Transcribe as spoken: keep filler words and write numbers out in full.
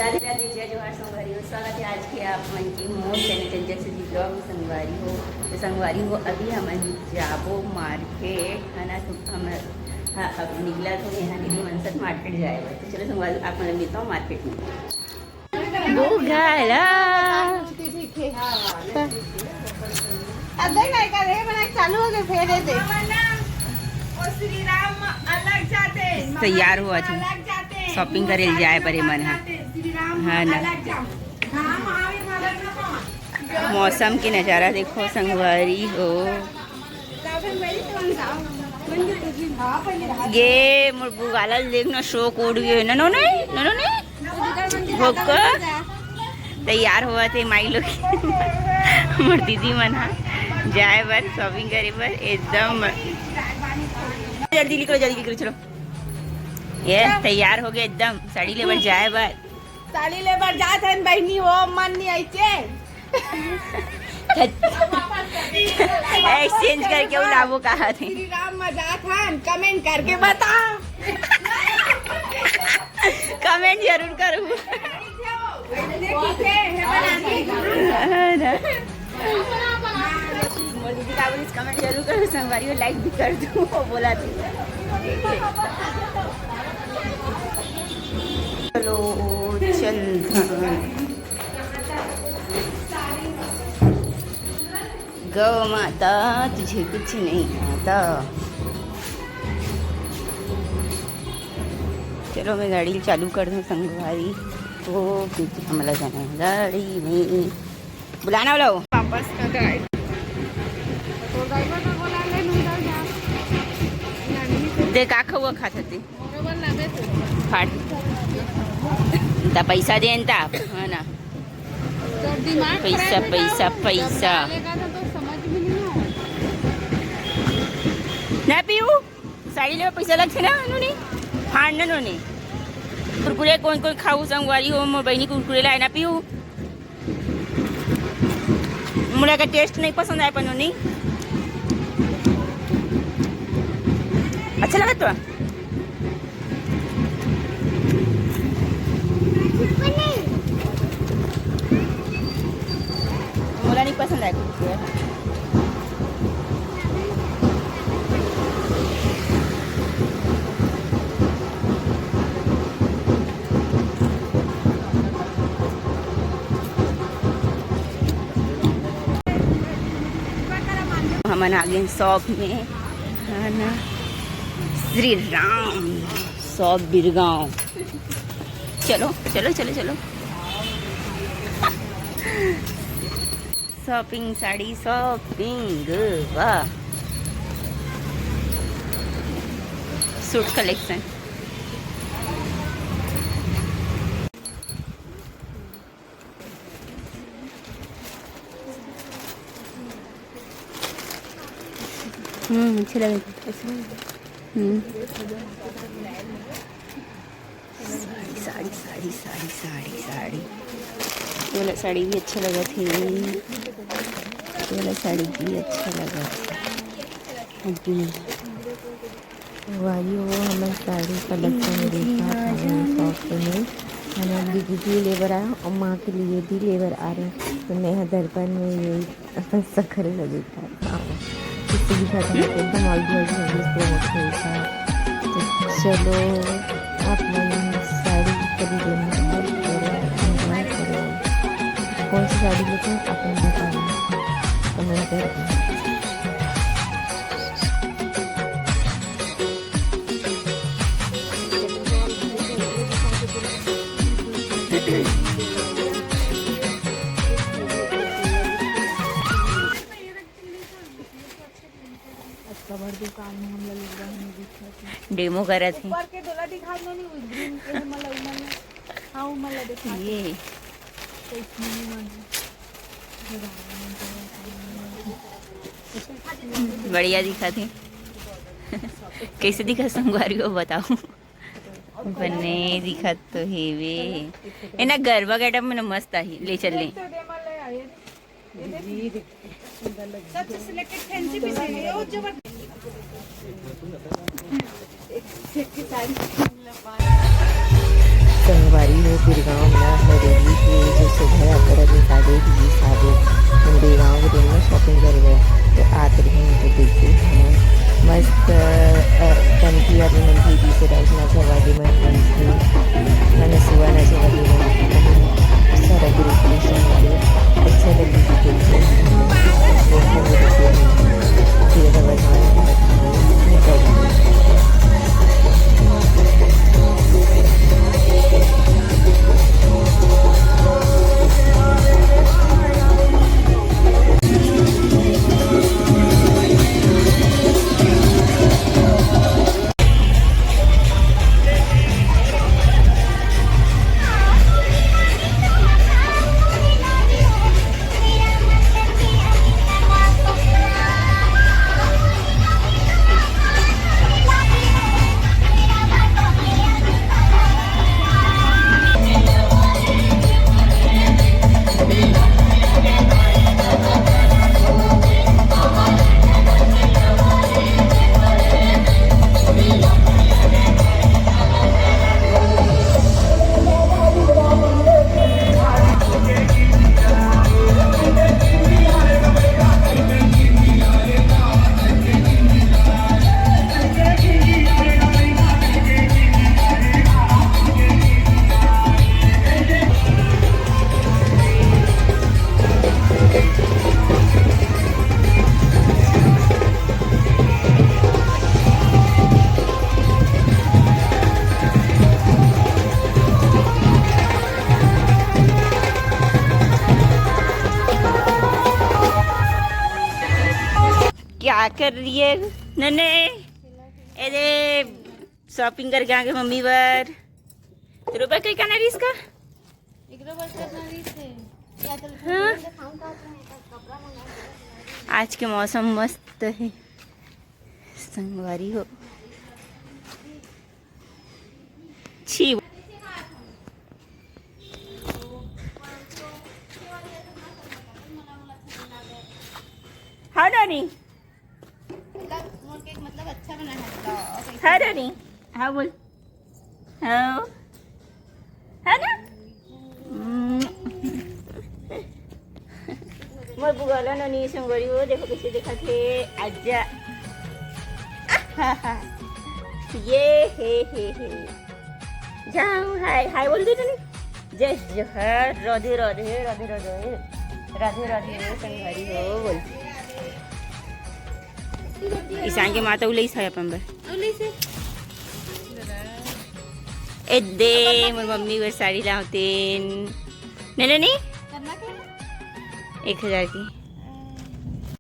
राधे राधे, जय जोहार संगवारी हो। स्वागत है आज के आप मन के मोर चैनल चंचल से जी ब्लॉग में संगवारी हो। तो संगवारी हो, अभी हमन जाबो मार्केट, है ना? तो हम, हाँ, अब निकला तो यहाँ दीदी मन साथ मार्केट जाए बर। तो चलो संगवारी, आप मन मिलता हूँ मार्केट में। बुघला। अब देख ना, एक आध हे बनाए चालू हो गए, फेर दे। तैयार हुआ थी, shopping करे जाए बर मन हा। है ना? मौसम के नजारा देखो संगवारी हो। ये मोर बुघला ल देखना, शौक उड़ गए। ननो नहीं, ननो नहीं। भोको तैयार हुआ थे माई लोग। मोर दीदी मन हा जाए बर, shopping करे बर एकदम। जल्दी निकलो, जल्दी निकलो, चलो। ये तैयार हो गए एकदम, साड़ी लेबर जाए बर। साड़ी लेबर जात हन बहिनी, वो मन नहीं आई के। Exchange करके वो लाबो कहा थे। श्री राम मजाक हन, comment करके बता। Comment जरूर करू। मोर दीदी का बोलिस, comment जरूर करू, संगवारी हो like भी कर दू, वो बोला थी। चलो, चल। गौ माता तुझे कुछ नहीं आता। चलो, मैं गाड़ी चालू कर दूँ संगवारी। वो क्योंकि हमला जाना है गाड़ी में। बुलाना वाला हो। वापस का गाड़ी। तो driver का बोला ले, नूडल जा। देख, आखा हुआ खा सकती। फाट। ता पैसा देन ता, है ना? तो दिमाग पैसा, खराब है पैसा, ना, पैसा। डालेगा तो, तो समझ में नहीं आया। ना पीऊ, साड़ी लेवा पैसा लगथे ना नोनी? हाँ ना नोनी। कुरकुरे कोन कोन खाऊ संगवारी हो, मोर बहिनी कुरकुरे लाए ना पीऊ। मोला का taste नहीं पसंद आए पन्नू नहीं। अच्छा लगा तो? मोला नहीं पसंद आए कुछ। हमन आ गए shop में, है ना? श्री राम shop बिरगांव। चलो, चलो, चलो, चलो। Shopping, साड़ी shopping, वाह। Suit collection। हम्म, अच्छे लगे। हम्म। साड़ी, साड़ी, साड़ी, साड़ी, साड़ी, साड़ी। ये वाला साड़ी भी अच्छा लगा थे। ये वाला साड़ी भी अच्छा लगा थे। वारी हो, हमर साड़ी collection देखत हवे shop में। हमर दीदी भी लेबर आए और माँ के लिए भी लेबर आ रहे। तो मैं दर्पण में ये सखर लगे था। हाँ, इससे भी ज्यादा मैं एकदम आलू आलू हो गई, तो वो खेल था। तो चलो, आप मन साड़ी खरीदे में help करो, enjoy करो। कौन सी साड़ी लेते हैं, आप मन बताओ, comment करके। अतका बड़ दुकान में हमला लुगरा ह नहीं दिखत हे। Demo करत हे। ऊपर के दोला दिखा दो नहीं, वो green के हमला उमन में। हाँ, उमन ला दिखा दो। ये। तो इसमें नहीं मन है। बढ़िया दिखत हे। कैसे दिखत संगवारी हो बताओ। बने दिखत तो हेवे। ए ना गरबा getup में ना मस्त आही, ले चल ले। संगवारी हो, बिरगांव में का कर रही है नन्ने? ए दे, shopping करके आगे मम्मी बर। रुपया कई का ना रिस का? एकरो बर करना रिस है। या तो हाँ। आज के मौसम मस्त है संगवारी हो। छी। हाँ नानी। मतलब मोर cake मतलब अच्छा बना है तो। हाँ रानी। हाँ बोल। हाँ। है ना? हम्म। मोर बुआ ला नोनी संगवारी हो, देखो कैसे देखा थे। आजा। ये हे हे हे। जाओ, हाय हाय बोल दे तूने। जय जोहार, राधे राधे, राधे राधे, राधे राधे संगवारी हो बोल। ईशान के माता उलई है अपन बर। ए दे, मोर मम्मी बर साड़ी लावतेन। नहीं नहीं नहीं। एक हजार की।